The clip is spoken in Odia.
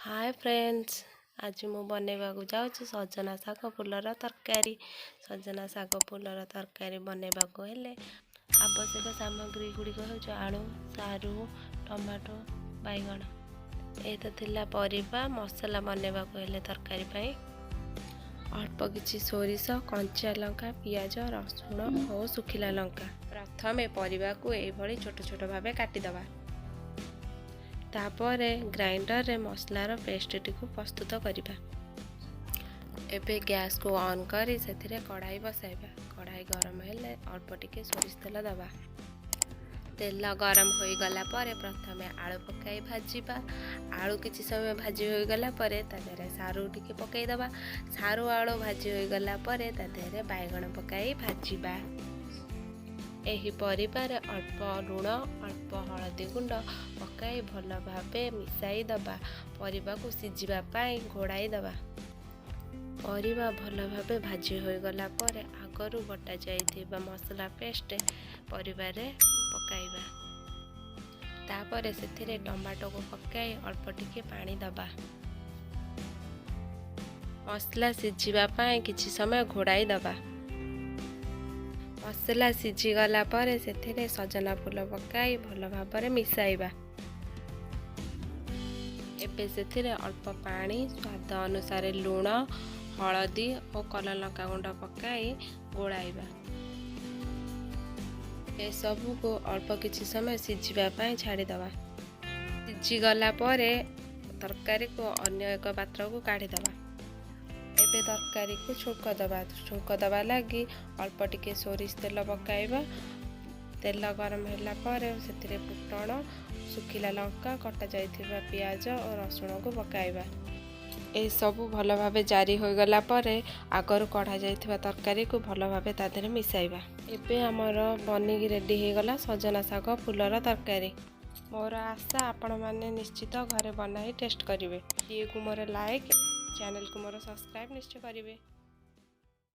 ହାଏ ଫ୍ରେଣ୍ଡସ୍, ଆଜି ମୁଁ ବନେଇବାକୁ ଯାଉଛି ସଜନା ଶାଗ ଫୁଲର ତରକାରୀ। ସଜନା ଶାଗ ଫୁଲର ତରକାରୀ ବନେଇବାକୁ ହେଲେ ଆବଶ୍ୟକ ସାମଗ୍ରୀ ଗୁଡ଼ିକ ହେଉଛି ଆଳୁ, ସାରୁ, ଟମାଟୋ, ବାଇଗଣ। ଏ ତ ଥିଲା ପରିବା। ମସଲା ବନେଇବାକୁ ହେଲେ ତରକାରୀ ପାଇଁ ଅଳ୍ପ କିଛି ସୋରିଷ, କଞ୍ଚା ଲଙ୍କା, ପିଆଜ, ରସୁଣ ଓ ଶୁଖିଲା ଲଙ୍କା। ପ୍ରଥମେ ପରିବାକୁ ଏଇଭଳି ଛୋଟ ଛୋଟ ଭାବେ କାଟିଦେବା। ତାପରେ ଗ୍ରାଇଣ୍ଡରରେ ମସଲାର ପେଷ୍ଟଟିକୁ ପ୍ରସ୍ତୁତ କରିବା। ଏବେ ଗ୍ୟାସକୁ ଅନ୍ କରି ସେଥିରେ କଢ଼ାଇ ବସାଇବା। କଢ଼ାଇ ଗରମ ହେଲେ ଅଳ୍ପ ଟିକେ ସୋରିଷ ତେଲ ଦେବା। ତେଲ ଗରମ ହୋଇଗଲା ପରେ ପ୍ରଥମେ ଆଳୁ ପକାଇ ଭାଜିବା। ଆଳୁ କିଛି ସମୟ ଭାଜି ହୋଇଗଲା ପରେ ତା ଦେହରେ ସାରୁ ଟିକେ ପକାଇଦେବା। ସାରୁ ଆଳୁ ଭାଜି ହୋଇଗଲା ପରେ ତା ଦେହରେ ବାଇଗଣ ପକାଇ ଭାଜିବା। ଏହି ପରିବାରେ ଅଳ୍ପ ଲୁଣ, ଅଳ୍ପ ହଳଦୀ ଗୁଣ୍ଡ ପକାଇ ଭଲ ଭାବେ ମିଶାଇ ଦେବା। ପରିବାକୁ ସିଝିବା ପାଇଁ ଘୋଡ଼ାଇ ଦେବା। ପରିବା ଭଲ ଭାବେ ଭାଜି ହୋଇଗଲା ପରେ ଆଗରୁ ବଟା ଯାଇଥିବା ମସଲା ପେଷ୍ଟ ପରିବାରେ ପକାଇବା। ତାପରେ ସେଥିରେ ଟମାଟୋକୁ ପକାଇ ଅଳ୍ପ ଟିକେ ପାଣି ଦେବା। ମସଲା ସିଝିବା ପାଇଁ କିଛି ସମୟ ଘୋଡ଼ାଇ ଦେବା। ମସଲା ସିଝିଗଲା ପରେ ସେଥିରେ ସଜନା ଫୁଲ ପକାଇ ଭଲ ଭାବରେ ମିଶାଇବା। ଏବେ ସେଥିରେ ଅଳ୍ପ ପାଣି, ସ୍ୱାଦ ଅନୁସାରେ ଲୁଣ, ହଳଦୀ ଓ କଲର ଲଙ୍କା ଗୁଣ୍ଡ ପକାଇ ଗୋଳାଇବା। ଏସବୁକୁ ଅଳ୍ପ କିଛି ସମୟ ସିଝିବା ପାଇଁ ଛାଡ଼ିଦେବା। ସିଝିଗଲା ପରେ ତରକାରୀକୁ ଅନ୍ୟ ଏକ ପାତ୍ରକୁ କାଢ଼ିଦେବା। ଏବେ ତରକାରୀକୁ ଛୁଙ୍କ ଦେବା। ଛୁଙ୍କ ଦେବା ଲାଗି ଅଳ୍ପ ଟିକେ ସୋରିଷ ତେଲ ପକାଇବା। ତେଲ ଗରମ ହେଲା ପରେ ସେଥିରେ ଫୁଟଣ, ଶୁଖିଲା ଲଙ୍କା, କଟା ଯାଇଥିବା ପିଆଜ ଓ ରସୁଣକୁ ପକାଇବା। ଏସବୁ ଭଲ ଭାବେ ଜାରି ହୋଇଗଲା ପରେ ଆଗରୁ କଢ଼ା ଯାଇଥିବା ତରକାରୀକୁ ଭଲ ଭାବେ ତା ଦେହରେ ମିଶାଇବା। ଏବେ ଆମର ବନିକି ରେଡ଼ି ହେଇଗଲା ସଜନା ଶାଗ ଫୁଲର ତରକାରୀ। ମୋର ଆଶା, ଆପଣମାନେ ନିଶ୍ଚିତ ଘରେ ବନାଇ ଟେଷ୍ଟ କରିବେ। ଭିଡ଼ିଓକୁ ମୋର ଲାଇକ୍, ଚ୍ୟାନେଲକୁ ମୋର ସବସ୍କ୍ରାଇବ୍ ନିଶ୍ଚୟ କରିବେ।